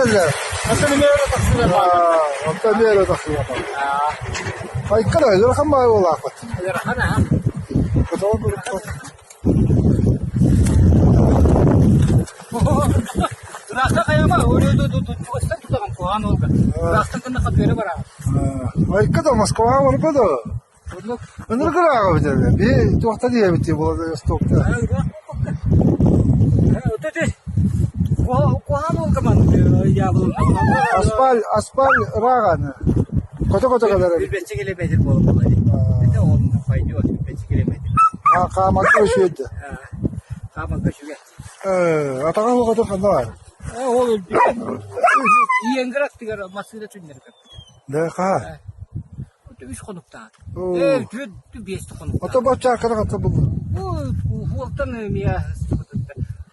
кэллэ. Онтон эмиэ өрө тахсыыра баар. Онтон эмиэ өрө тахсыыра баар. Айка да ыарахан баҕайы буолаахпыт. Ыарахан аа. Хотоҕо көрүппүт. Ыраахта хайама, чугастан тутаҕын куһаҕан уолга. Ыраахтан гынна хатыары бараҕын. Айка да Москваҕа барбат да. Ынырык ырааҕа эбит этэ. Биһи туохтан иһэбит дии Владивостокка. Куһаҕан уолга ман Асфальт, асфальт ырааҕа аны. Кото-кото кэлэр эбит. Билбэтчи километр буолан буолар. Это он пойдет, билбэтчи километр. Хаамарга үчүгэйдэ. Хаамарга үчүгэй. Э, атаҕа уоҕа ханна баар? Ол өлбүт. Иенгр аттыгар массыына түннэри көппүт. Да, хаһа? Үс хонуктаах. Э, түөрт биэс хонуктаах. Ото баччаакканы хатта буллун. Уолтан эмиэ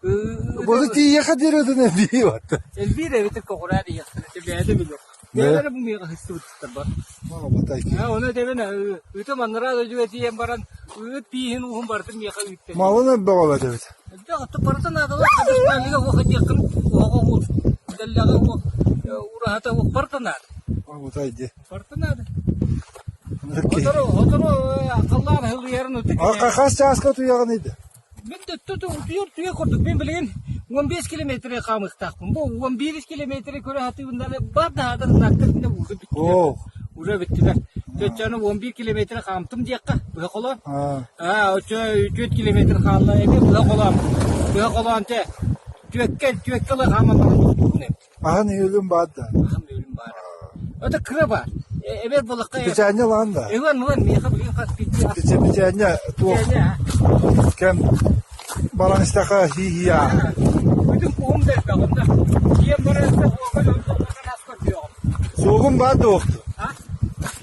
Бу тиийэхэ диэри ытын элбии батта. Элбиир эбитир көҕүрээр иһиэхтэрэ бэйэтэ билэр. Бэйэлэрэ бу миэхэ сыстыбыттар бар. Оны этэбин ыытым анараа дойдуга тиийэн баран ыыт тииһин ууһун барытын миэхэ ыытта. Малын элбэҕэ эбит эбит. Элбэх отто барытын наадалаах хадыспааллыга уох диэххин уоҕа уох дэллэҕэ уох ураһата уох барыта наада. Бутай ди. Барыта наада. Сотору сотору халлаан ыһыллыйарын ытык. Хас чааска утуйаҕын иди? Мин утуйар туйа курдук. Мин билигин 15 километры хаамыахтаахпын. Бу 11 километры көрө сатыыбын да бар да хаатар знактар уже бүттүлэр. Уже бүттүлэр. Төччөнү 11 километры хаамтым диэххэ, быһа холоон. Аа, оччо 4 километр хаалла эми быһа холоон. Быһа холоон те түөккэ түөккэ ыла хааман баран тохтуубун эбит. Аһын иһилим баар да. Аһын иһилим баар. Это кыра баар. Эбэр булакка Печенье ылаан да. Ылан ылан миэхэ билигин хас биирдии ас. Печенье туох кэм баран истэхэ хии-хии Бүтүн куһум да элбэх онно. Ийэм баран истэх ас көрдүөҕүм. Суогум баар да уохту.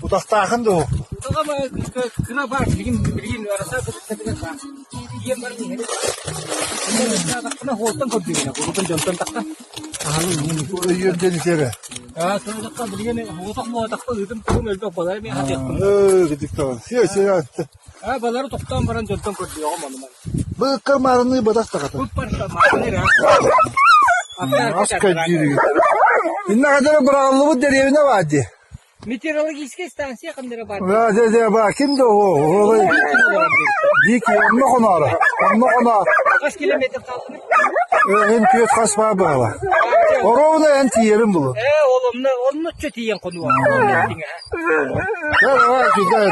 Утахтаахын да уохту. Утаҕа кыра баар билигин билигин араса кытыттатыгар баар. Ийэм баран иһэрэ. Хуолтан көрдүгүнэ, курутун дьонтон тахта. Өйүөр диэн итиэрэ. Аа, сылдьахха билигин уотах-муотахпа ыытым тугум элбэх балары мен хатыахпын. Ээ, кытык таҕын. Сиэ, сиэ. Аа, балары тохтоон баран дьонтон көрдүөҕүм онуман. Бу ыккар маарыныы бадах тахата. Бу барта маарыныы Ас көрдүүрүгү. Инна хадара быраҕыллыбыт дэриэбинэ баар дии. Метеорологическая станция ханнара баар. Да, да, да, ба, ким да о, Дики, онно хоноро. Онно хоно. Хас километр хаалдыны? Эн күөт хас баа баала. Оровна эн тиийэрим булу. Э, ол онно онно чө тиийэн хонуа. Да, давай, кидай.